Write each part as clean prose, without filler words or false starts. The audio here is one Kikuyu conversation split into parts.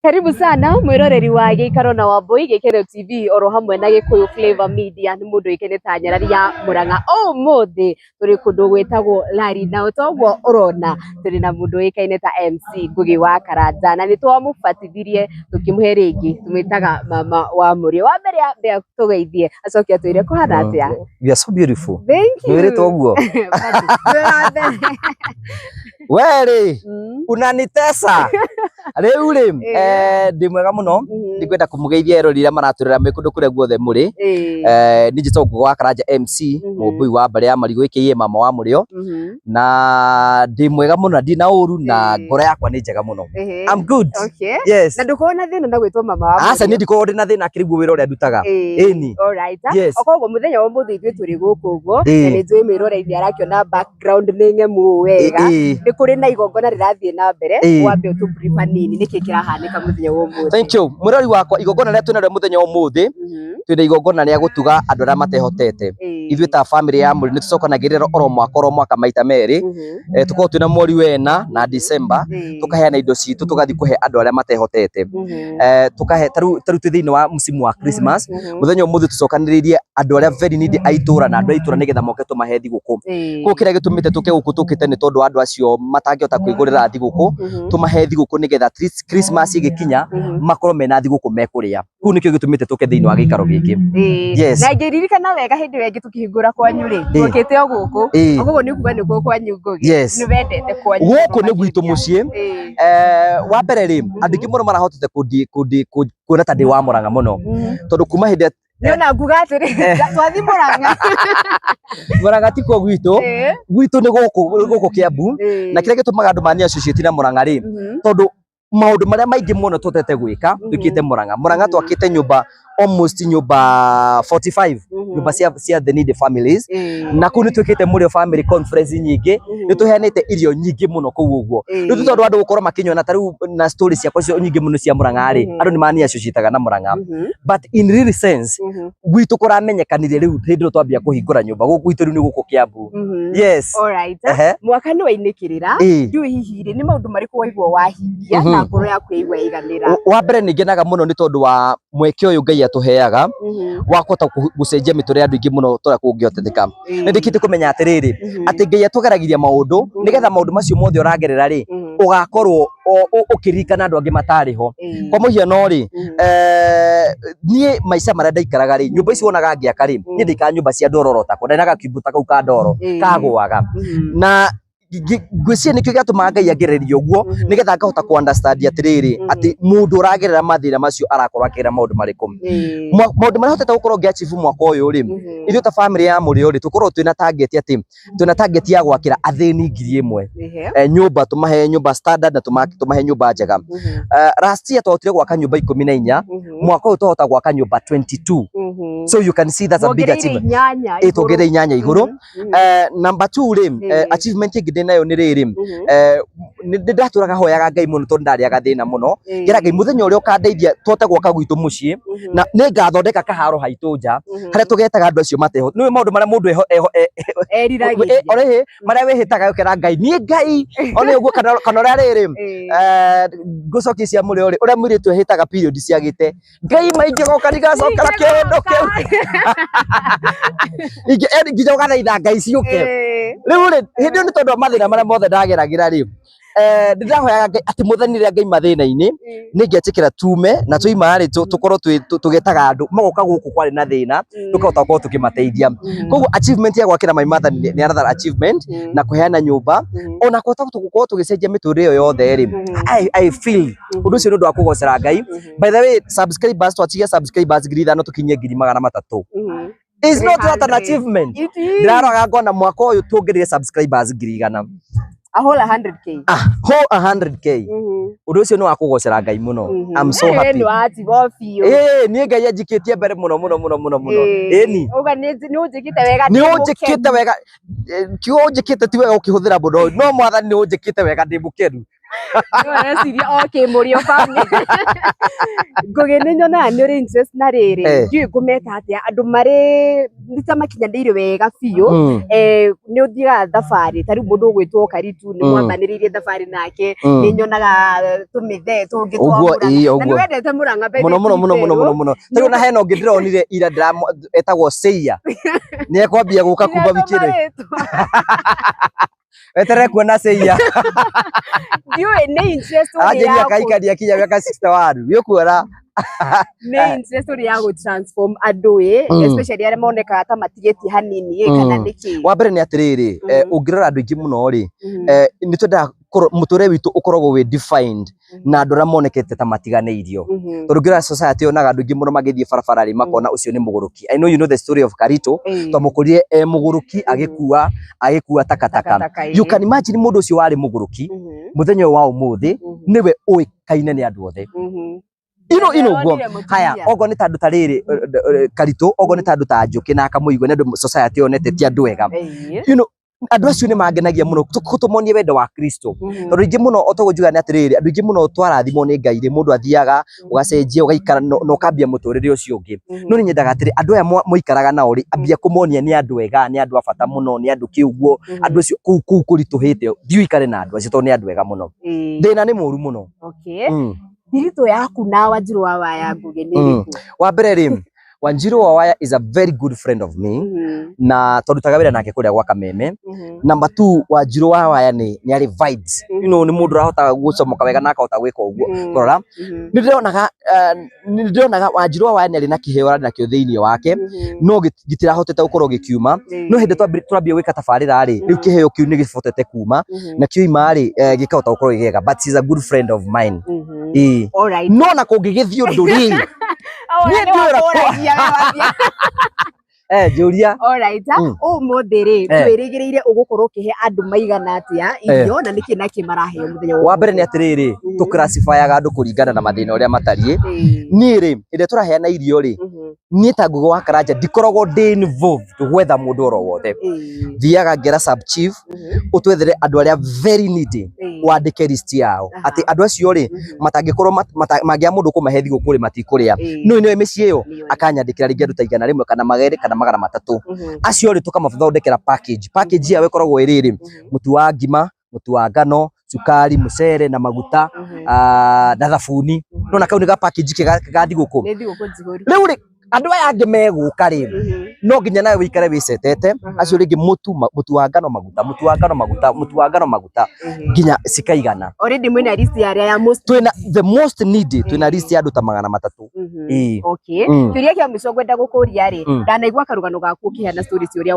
Karibu sana mwiroreri wa Gĩikaro na Wambui, Gĩkeno TV oro hamwe na Gĩkũyũ Flavor Media. Nĩ mũndũ ũĩkaine ta Nyarari ya Mũrang'a. Ũmũthĩ tũrĩ kũndũ gwĩtagwo Lari, na toguo ũrona tũrĩ na mũndũ ũĩkaine ta MC Ngugi wa Karanja, na nĩ twamũbatithirie tũkĩmũhe rĩngĩ, tũmwĩtaga Mama wa Mũrĩo. Wa mbere ambe atũgeithie acoke atwĩre kũhana atĩa. You are so beautiful. Thank you. Nĩwĩrĩtwo ũguo? Bado, wĩ wa mbere. We rĩ, unanitesa. Rĩu rĩ, ndĩ mwega mũno. Nĩngwenda kũmũgeithia erori arĩa maratũrera mwĩ kũndũ kũrĩa guothe mũrĩ. Niĩ njĩtagwo Ngugi wa Karanja MC, Mũmbui wa mbarĩ ya Marigũ aka Mama wa Mũrĩo. Na ndĩ mwega mũno na ndirĩ na ũru na ngoro yakwa nĩ njega mũno. I'm good. Yes. Na ndũkorwo na thĩna na gwĩtwo mama wa Aca, Mũrĩo? niĩ ndikoragwo ndĩ na thĩna akĩrĩ guo wĩra ũrĩa ndutaga. Ĩni. Alright. Yes. Okoguo mũthenya wa ũmũthĩ ithuĩ tũrĩ gũkũ ũguo, na nĩ njũĩ mwĩroreri nĩ arakĩona background nĩ ng'emu ũũ wega. Nĩ kũrĩ na igongona rĩrathiĩ na mbere. Wambe ũtũ brief hanini nĩkĩ kĩrahanĩka mũthenya wa ũmũthĩ. Thank you. Mwĩrori wakwa, igongona rĩrĩa twĩnarĩo mũthenya wa ũmũthĩ, twĩna igongona rĩa gũtuga andũ arĩa matehotete. Ithuĩ ta family ya Mũrĩo nĩ tũcokanagĩrĩra oro mwaka oro mwaka maita merĩ. Tũkoragwo twĩna mweri wena na December, tũkaheana indo citũ, tũgathiĩ kũhe andũ arĩa matehotete. Tũkahe tarĩu twĩ thĩinĩ wa msimu wa Christmas. Mũthenya ũmũthĩ tũcokanĩrĩirie andũ arĩa very needy a itũra na andũ a itũra nĩgetha moke tũmahe thigũkũ. Koguo kĩrĩa gĩtũmĩte tũke gũkũ, tũkĩte nĩ tondũ wa andũ acio matangĩhota kwĩgũrĩra thigũkũ, tũmahe thigũkũ nĩgetha at least Christmas ĩgĩkinya makorwo mena thigũkũ mekũrĩa. Kũu nĩkĩo gĩtũmĩte tũke thĩinĩ wa gĩikaro gĩkĩ. Yes. Na ngĩririkana wega hĩndĩ ĩyo ĩngĩ tũkĩhingũra kwanyu rĩ, twokĩte o gũkũ. Koguo nĩ kuga nĩkuo kwanyu, Ngugi? Yes. Nĩ wendete kwanyu? Gũkũ nĩ gwitũ mũciĩ. Wa mbere rĩ, andũ aingĩ mũno marahotete kuona ta ndĩ wa Mũrang'a mũno. Tondũ kuma hĩndĩ Nĩona nguga atĩrĩ, twathi Mũrang'a. Mũrang'a ti kuo gwitũ. Gwitũ nĩ gũkũ Kiambu. Na kĩrĩa gĩtũmaga andũ mani associate na Mũrang'a rĩ, tondũ maũndũ marĩa maingĩ mũno tũhotete gwĩka twĩkĩte Mũrang'a. Mũrang'a twakĩte nyũmba, almost nyũmba 45, nyũmba cia the needy families. Na kũu nĩ twĩkĩte Mũrĩo family conference nyingĩ, nĩ tũheanĩte irio nyingĩ mũno kũu ũguo. Rĩu tondũ andũ gũkorwo makĩnyona ta rĩu na story ciakwa icio nyingĩ mũno cia Mũrang'a rĩ, andũ nĩ mani associate na Mũrang'a. But in real sense, gwitũ kũramenyekanire rĩu hĩndĩ ĩyo twambia kũhingũra nyũmba. Gũkũ gwitũ rĩu nĩ gũkũ Kiambu. Yes. Alright. Ehe. Mwaka nĩ wainĩkĩrĩra. Ndiũĩ hihi rĩ, nĩ maũndũ marĩkũ waigua wahingia na ngoro yaku yaigua yaiganĩra? Wa mbere, nĩ ngenaga mũno nĩ tondũ wa mweke ũyũ Ngai atũheaga wa kũhota gũcenjia mĩtũrĩre ya andũ aingĩ mũno torĩa kũngĩhoteteka. Nĩ ndĩkĩte kũmenya atĩrĩrĩ, atĩ Ngai atũgeragĩria maũndũ nĩgetha maũndũ macio mothe ũragerera rĩ, ũgakorwo ũkĩririkana andũ angĩ matarĩ ho. Kwa mũhiano rĩ, niĩ maica marĩa ndaikaraga rĩ, nyũmba ici wonaga ngĩaka rĩ, niĩ ndaikaraga nyũmba cia ndoro oro takwa, ndarĩ na gakiumbu ta kau ka ndoro kagũaga. Na ngwĩciria nĩkĩo gĩatũmaga Ngai angererie ũguo, nĩgetha ngahota kũ understand atĩrĩrĩ, atĩ mũndũ ũragerera mathĩna macio arakorwo akĩgerera maũndũ marĩkũ. Maũndũ marĩa hotete gũkorwo ngĩ achieve mwaka ũyũ rĩ, ithuĩ ta family ya Mũrĩo rĩ, tũkoragwo twĩna target atĩ twĩna target ya gwakĩra athĩni 1000 nyũmba, tũmahe nyũmba standard na tũmahe nyũmba njega. Last year twahotire gwaka nyũmba 14, mwaka ũyũ twahota gwaka nyũmba 22. So you can see that's a big Mwongereire achievement. 8 Ĩ, tuongereire 8 igũrũ. Number two rĩ, achievement ĩngĩ ndĩ nayo nĩ rĩrĩ, nĩ ndatũraga hoyaga Ngai mũno tondũ ndarĩaga thĩna mũno, ngera Ngai mũthenya ũrĩa ũkandeithia tũhote gwaka gwitũ mũciĩ, na nĩ ngathondeka kaharo haitũ nja harĩa tũgetaga andũ acio mateho. Nĩũĩ maũndũ marĩa mũndũ Eriragĩria. Orĩhĩ marĩa wĩhĩtaga ũkera Ngai, niĩ Ngai one ũguo kana ũrĩa rĩrĩ, ngũcokia cia mũrĩo rĩ, ũrĩa mũirĩtu ehĩtaga period ciagĩte, Ngai maingĩgoka ndigacokera kĩũndũ kĩu. Nginya ũgathaitha Ngai ciũke. Rĩu rĩ, hĩndĩ ĩyo nĩ tondũ wa mathĩna marĩa mothe ndageragĩra rĩ, nĩ ndahoyaga Ngai atĩ mũthenya rĩrĩa ngaima thĩna-inĩ, nĩ ngetĩkĩra tume na twaima rĩ, tũkorwo tũgetaga andũ magoka gũkũ kwarĩ na thĩna, tũkahota gũkorwo tũkĩmateithia. Koguo achievement ya gwakĩra my mother nĩ another achievement, na kũheana nyũmba, ona kũhota gũkorwo tũgĩcenjia mĩtũrĩre ĩyo yothe rĩ, I feel ũndũ ũcio nĩ ũndũ wa kũgocera Ngai. By the way, subscribers, twatige subscribers 5000 tũkinyie 300,000. Is not that an 300. achievement? It is. Ndĩraroraga ngona mwaka ũyũ tũngĩrire subscribers 100,000. A whole 100K. Ah, whole 100K. Ũndũ ũcio nĩ wa kũgocera Ngai mũno. I'm so happy. Nĩ watigwo biũ. Ĩĩ, niĩ Ngai anjikĩtie mbere mũno mũno mũno mũno mũno. Ĩni. Uga nĩ ũnjĩkĩte wega. Nĩ ũnjĩkĩte wega. Kiugo ũnjĩkĩte ti wega ũkĩhũthĩra mũno, no Mwathani nĩ ũnjĩkĩte wega, ndĩ mũkenu. Nĩwe reciria okay mũrio family. Ngũgĩ nĩ nyonaga nĩ ũrĩ interest na rĩrĩ ndiũĩ ngũmeta atĩa andũ marĩ nĩ ta makinyanĩire wega biũ. Nĩ ũthiaga thabarĩ ta rĩu mũndũ ũgwĩtwo Karitu nĩ mwambanĩrĩirie thabarĩ nake, nĩ nyonaga tũmĩthee tũngĩ twa Ũguo, Mũrang'a. ĩĩ, Na nĩ ũguo. wendete Mũrang'a by the Muno muno muno muno muno muno. Tarĩu na hena ũngĩ ndĩronire ira etagwo Seiya, nĩ ekwambia gũka kuma wiki ĩno. Weterere kuona Seiya. Ndiũĩ nĩ interest ũrĩ Anjĩria ya akaikania kinya mĩaka 61 nĩ ũkuona. Nĩ interest ũrĩ ya gũ transform andũ ĩ, especially arĩa monekaga ta matigĩtie hanini ĩ, kana nĩkĩ? Wa mbere nĩ atĩrĩrĩ, ũngĩrora andũ aingĩ mũno rĩ, nĩ twendaga mũtũrĩre witũ ũkoragwo wĩ defined na andũ arĩa monekete ta matiganĩirio, tondũ ũngĩrora society yonaga andũ aingĩ mũno magĩthiĩ barabara rĩ, makona ũcio nĩ mũgũrũki. I know you know the story of Karito. Twamũkorire e mũgũrũki, agĩkua agĩkua takataka. Takataka, You can imagine mũndũ ũcio warĩ mũgũrũki, mũthenya ũyũ wa ũmũthĩ nĩwe ũĩkaine nĩ andũ othe. Ino ino ũguo. Ndĩronire mũtumia. Haya, okorwo nĩ ta andũ ta rĩrĩ, Karitũ, okorwo nĩ ta andũ ta Njũkĩ na Kamũigua, nĩ andũ society yonete ti andũ ega. Andũ acio nĩ mangenagia mũno tũmonie wendo wa Kristo, tondũ aingĩ mũno o toguo njugaga nĩ atĩrĩrĩ, andũ aingĩ mũno twarathimwo nĩ Ngai rĩ, mũndũ athiaga ũgacenjia ũgaikara na ũkambia mũtũrĩre ũcio ũngĩ. No nĩ nyendaga atĩrĩ, andũ aya mũikaraga nao rĩ, ambia kũmonia nĩ andũ ega, nĩ andũ a bata mũno, nĩ andũ kĩ ũguo. Andũ acio kũu kũu kũritũhĩte, thiĩ ũikare na andũ acio tondũ nĩ andũ ega mũno. Thĩna nĩ mũru mũno. Thiritũ yaku na Wanjiru wa Waya, Ngũgĩ, nĩ ĩrĩkũ? Wa mbere rĩ, Wanjiru wa Waya is a very good friend of me, na twarutaga wĩra nake kũrĩa gwa Kameme. Number two, Wanjiru wa Waya nĩ arĩ vibes. Nĩ mũndũ ũrahota gũcomoka wega na akahota gwĩka ũguo. Kũrora nĩ ndĩronaga Wanjiru wa Waya nĩ arĩ na kĩheo arĩ nakĩo thĩinĩ wake, no gĩtirahotete gũkorwo gĩkiuma. No hĩndĩ twambia gwĩka tabarĩra rĩ, rĩu kĩheo kĩu nĩ gĩbotete kuma, na kĩoima rĩ, gĩkahota gũkorwo gĩgega, but he's a good friend of mine. Ĩĩ. Alright. No na kũngĩgĩthiĩ ũndũ rĩ, Niĩ niĩ ndiũĩ wakũragia we wathiĩ. Njũria. Alright. Ũmũthĩ rĩ, twĩrĩgĩrĩire ũgũkorwo ũkĩhe andũ maigana atĩa irio, na nĩkĩ na kĩ maraheo mũthenya wa Wa mbere nĩ ũmũthĩ? atĩrĩrĩ, tũclassifyaga andũ kũringana na mathĩna ũrĩa matariĩ. Niĩ rĩ, hĩndĩ ĩrĩa tũraheana irio rĩ, niĩ ta Ngũgĩ wa Karanja ndikoragwo ndĩ involved gwetha mũndũ oro wothe. Thiaga ngera sub chief, ũtwethere andũ arĩa very needy, wandĩke list yao, atĩ andũ acio rĩ, matangĩkorwo mangĩaga mũndũ kũmahe thigũkũ rĩ, matikũrĩa. No nĩoĩ mĩciĩ ĩyo, akanyandĩkĩra rĩngĩ andũ ta 100 kana 200 kana 300. Acio rĩ, tũkamathondekera package. Package yao ĩkoragwo ĩ rĩrĩ: mũtu wa ngima, mũtu wa ngano, cukari, mũcere na maguta, na thabuni. Nona kau nĩ ga package kega ga thigũkũ. Nĩ thigũkũ njihũru. Rĩu rĩ, andũ aya angĩ megũka rĩ, no nginya nawe wĩikare wĩcetete. Acio rĩngĩ mũtu, mũtu wa ngano, maguta, mũtu wa ngano, maguta, mũtu wa ngano, maguta, nginya cikaigana. Already mwĩna list ya arĩa ya most Twĩna the most needy, twĩna list ya andũ ta 300. Ĩĩ. Okay. Kĩũria kĩa mũico ngwenda gũkũria rĩ, ndanaigua karũgano gaku ũkĩheana stories ũrĩa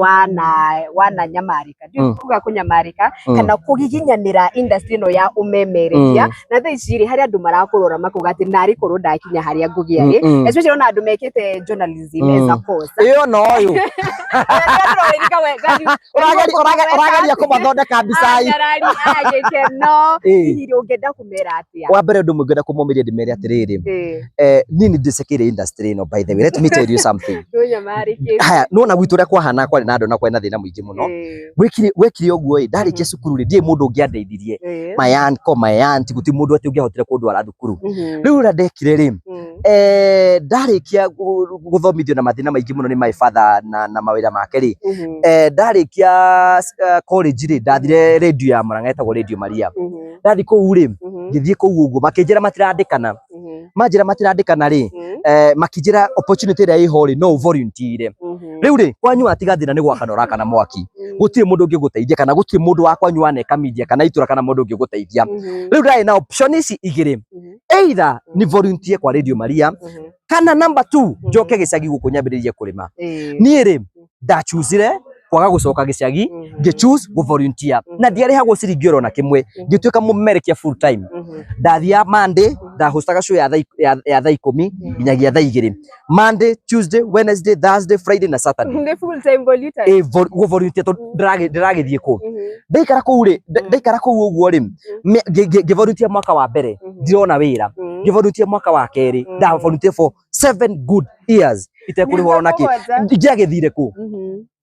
wana nyamarĩka, ndiũĩ kuga kũnyamarĩka kana kũgiginyanĩra industry ĩno ya ũmemerekia, na thaa ici rĩ, harĩ andũ marakũrora makauga atĩ narĩ korwo ndakinya harĩa ngũgĩa rĩ, especially ona andũ mekĩte journalism as a course. Ĩyo no ũyũ ũrageria kũmathondeka mbica. Anyarari agĩkeno. Hihi rĩ, ũngĩenda kũmera atĩa? Wa mbere, ũndũ ũmwe ngwenda kũmomĩria ndĩmere atĩrĩrĩ, niĩ nĩ ndĩcekeire industry ĩno. By the way, let me tell you something. Ndũnyamarĩkĩte. Haya, nona gwitũ ũrĩa kwahana, kwarĩ na andũ na kwarĩ na thĩna mũingĩ mũno. Gwekire ũguo ĩ, ndarĩkia cukuru rĩ, ndirĩ mũndũ ũngĩandeithirie. My uncle, my aunt, gũtirĩ mũndũ atĩ ũngĩahotire kũndwara thukuru. Rĩu ũrĩa ndekire rĩ, ndarĩkia gũthomithio na mathĩna maingĩ mũno nĩ my father na mawĩra make rĩ, ndarĩkia college rĩ, ndathire radio ya Murang'a ĩtagwo Radio Maria. Ndathi kũu rĩ, ngĩthiĩ kũu ũguo makĩnjĩra matirandĩkana. Manjĩra matirandĩkana rĩ, makĩnjĩra opportunity ĩrĩa ĩho rĩ, no ũvolunteer. Rĩu rĩ, kwanyu watiga thĩna nĩ gwakana ũrakana mwaki, gũtirĩ mũndũ ũngĩgũteithia, kana gũtirĩ mũndũ wa kwanyu waneka media kana itũra kana mũndũ ũngĩgũteithia. Rĩu ndarĩ na option ici igĩrĩ: either ni volunteer kwa Radio Maria, kana number two, njoke gĩcagi gũkũ nyambĩrĩrie kũrĩma. Niĩ rĩ, ndachoosire kwaga gũcoka gĩcagi, ngĩ choose gũ volunteer na ndiarĩhagwo ciringi oro na kĩmwe. Ngĩtuĩka mũmerekia full time. Ndathiaga Monday, ndahostaga show ya thaa 10 nginyagia thaa 2, Monday, Tuesday, Wednesday, Thursday, Friday na Saturday. Nĩ full time volunteer. Ĩ, gũ volunteer tondũ ndĩragĩthiĩ kũ? Ndaikara kũu rĩ, ndaikara kũu ũguo rĩ, ngĩ volunteer mwaka wa mbere, ndirona wĩra. Ngĩ volunteer mwaka wa kerĩ. Nda volunteer for 7 good years itekũrĩhwo ona kĩ. Mũgwanja. Ingĩagĩthire kũ?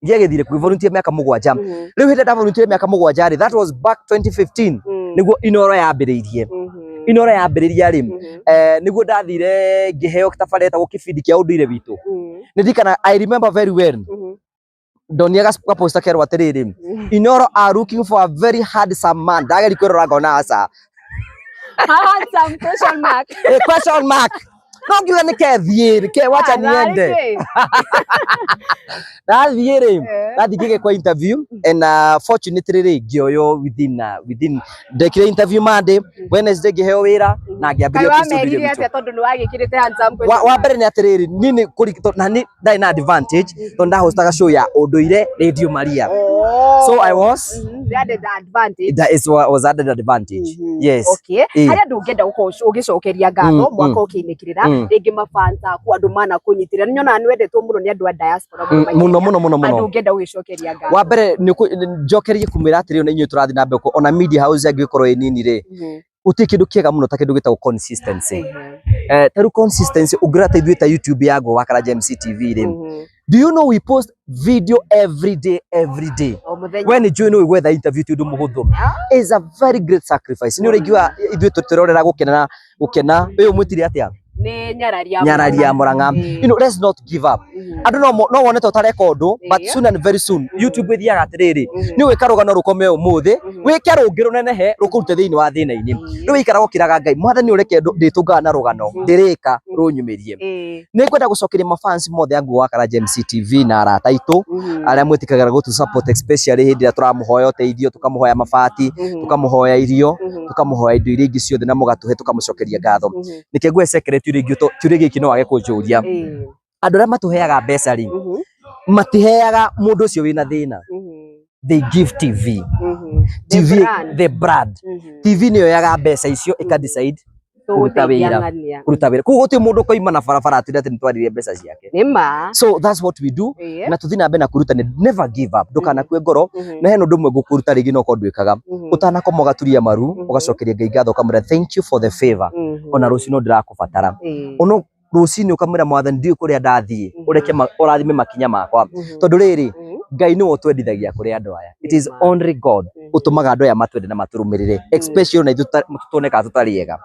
Ingĩagĩthire kũ? Volunteer mĩaka 7. Rĩu hĩndĩ nda volunteer mĩaka 7 rĩ, that was back 2015. Nĩguo Inoro yambĩrĩirie. Inoro yambĩrĩria rĩ, nĩguo ndathire ngĩheo tabarĩra ĩtagwo kĩbindi kĩa ũndũire witũ. Nĩ ndirikana, I remember very well, ndonia gaposta kerwo atĩrĩrĩ, "Inoro are looking for a very handsome man." Ndageri kwĩrora ngona aca. Handsome question mark. Eh, question mark. No ngiuga nĩ kethiĩ ke wacha niende. Ndathiĩ rĩ, ndathiĩ ngĩgĩkwo interview and fortunately rĩ, ngĩoywo within ndekire interview Monday, Wednesday ngĩheo wĩra na ngĩambĩrĩria Kaĩ office ũndũire wamerire witũ. atĩa tondũ nĩ wagĩkĩrĩte handsome question Wa mark? mbere nĩ atĩrĩrĩ, niĩ nĩ na nĩ ndarĩ na advantage tondũ ndahostaga show ya ũndũire Radio Maria. Oh. So I was The added advantage. That is what was added advantage. Yes. Okay. Eh. Harĩa andũ ũngĩenda gũkorwo ũgĩcokeria ngatho mwaka ũkĩinĩkĩrĩra, rĩngĩ mafans aku, andũ mana kũnyitĩrĩra, nĩ nyonaga nĩ wendetwo mũno nĩ andũ a diaspora mũno Mũno makĩria. mũno mũno Andũ mũno. ũngĩenda gũgĩcokeria ngatho. Wa mbere nĩ njokerie kumĩra atĩrĩ, ona inyuĩ tũrathiĩ na mbere ona media house angĩkorwo ĩ nini rĩ, gũtirĩ kĩndũ kĩega mũno ta kĩndũ gĩtagwo consistency. Ta rĩu consistency ũngĩrora ta ithuĩ ta YouTube ya Ngũgĩ wa Karanja MC TV rĩ, do you know we post video every day, every day? O mũthenya. We nĩ njũĩ nĩ gwetha interview ti ũndũ mũhũthũ. Is a very great sacrifice. Nĩ ũraigua ithuĩ tũrorera gũkena gũkena ũyũ mwĩtire atĩa? Nĩ nyarari ya Nyarari ya Mũrang'a. Let's not give up. Andũ no wone ta ũtareka ũndũ, but soon and very soon YouTube ĩthiaga atĩrĩrĩ, nĩ ũgĩka rũgano rũkome ũmũthĩ, wĩke rũngĩ rũnenehe rũkũrute thĩinĩ wa thĩna-inĩ. Rĩu wĩikaraga ũkĩraga Ngai, Mwathani, ũreke ndĩtũngaga na rũgano ndĩrĩka rũnyumĩrie. Nĩ ngwenda gũcokeria mafans mothe a Ngũgĩ wa Karanja MC TV na arata aitũ arĩa mwĩtĩkagĩra gũtũ support, especially hĩndĩ ĩrĩa tũramũhoya ũteithio, tũkamũhoya mabati, tũkamũhoya irio, tũkamũhoya indo iria ingĩ ciothe na mũgatũhe, tũkamũcokeria ngatho. Nĩkĩo ngũhe secret kĩũria kĩũria gĩkĩ no wage kũnjũria. Andũ arĩa matũheaga mbeca rĩ, matiheaga mũndũ ũcio wĩna thĩna. They give TV. The TV brand. The brand. TV nĩyo yoyaga mbeca icio ĩka decide kũruta Tũgũteithia wĩra. ng'ania. Kũruta wĩra. Koguo gũtirĩ mũndũ ũkoima na barabara atwĩre atĩ nĩtwarire mbeca ciake. Nĩ ma. So that's what we do. Na tũthiĩ na mbere na kũrutania, never give up, ndũkanakue ngoro. Na hena ũndũ ũmwe ngũkũruta rĩngĩ no korwo ndwĩkaga, ũtanakoma ũgaturia maru, ũgacokeria Ngai ngatho, ũkamwĩra thank you for the favor, ona rũciũ no ndĩrakũbatara. Ono rũcinĩ ũkamwĩra, Mwathani, ndiũĩ kũrĩa ndathiĩ, ũreke ũrathime makinya makwa, tondũ rĩrĩ, Ngai nĩwe ũtwendithagia kũrĩ andũ aya. It is only God ũtũmaga andũ aya matwende na matũrũmĩrĩre, especially ona ithuĩ tuonekaga tũtarĩ ega.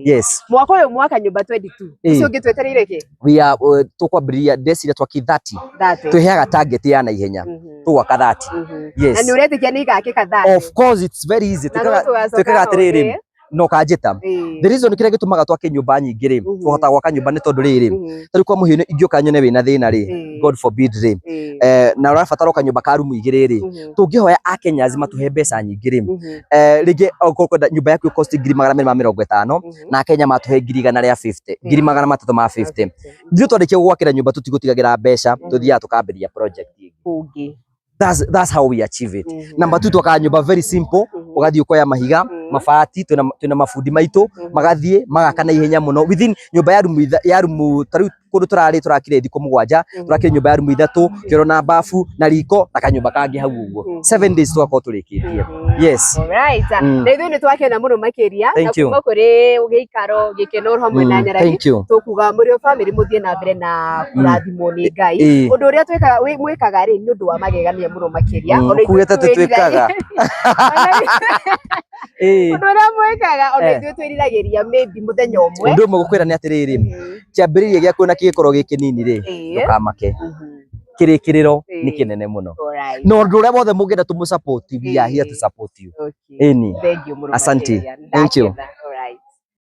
Yes. Mwaka ũyũ mwaka nyũmba 22 ũcio ũngĩ twetereire kĩ? We are tũkwambĩrĩria, ndeciria twaki 30. 30. Twĩheaga target ya naihenya, tũgwaka 30. Yes. Na nĩ ũretĩkia nĩ igakĩka 30? Of course, it's very easy. Na no tũgacoka Twĩkaga atĩrĩrĩ, rũngĩ. No kanjĩta, the reason kĩrĩa gĩtũmaga twake nyũmba nyingĩ rĩ, tũhotaga gwaka nyũmba nĩ tondũ rĩrĩ, ta rĩu kwa mũhiano ingĩũka nyone wĩna thĩna rĩ, God forbid rĩ, na ũrabatara o kanyũmba ka rumu igĩrĩ rĩ, tũngĩhoya Akenyans matũhe mbeca nyingĩ rĩ, rĩngĩ okorwo ũkwenda nyũmba yaku ĩcost 250,000, na Akenya matũhe 150,000, 350,000, ithuĩ twarĩkia gũgwakĩra nyũmba tũtigũtigagĩra mbeca, tũthiaga tũkambĩrĩria project ĩngĩ. Kũngĩ. That's how we achieve it. Number two, twakaga nyũmba very simple, ũgathiĩ ũkoya mahiga, mabati, twĩna mabundi maitũ, magathiĩ magaka na ihenya mũno within nyũmba ya rumu ya rumu, ta rĩu kũndũ tũrarĩ tũrakire thikũ 7, tũrakire nyũmba ya rumu ithatũ, kĩoro na bafu na riko na kanyũmba kangĩ hau ũguo, 7 days tũgakorwo tũrĩkĩtie. Yes. Alright. Na ithuĩ nĩ twakena mũno makĩria na Thank you. kuma kũrĩ gĩikaro gĩkeno hamwe na Nyarari, Thank you. tũkuga mũrĩ o family mũthiĩ na mbere na kũrathimwo nĩ Ngai. Ũndũ ũrĩa twĩkaga mwĩkaga rĩ, nĩ ũndũ wa magegania mũno makĩria. Ona ithuĩ Kuugĩte atĩ twĩkaga. Ũndũ ũrĩa mwĩkaga, ona ithuĩ twĩriragĩria maybe mũthenya ũmwe. Ũndũ ũmwe gũkwĩra nĩ atĩrĩrĩ, kĩambĩrĩria gĩaku na kĩgĩkorwo gĩ kĩnini rĩ, ndũkamake, kĩrĩkĩrĩro nĩ kĩnene mũno. Na ũndũ ũrĩa wothe mũngĩenda tũmũ support, we are here to support you. Ĩni. Thank you mũno Asante. makĩria. Thank you. Ndakena.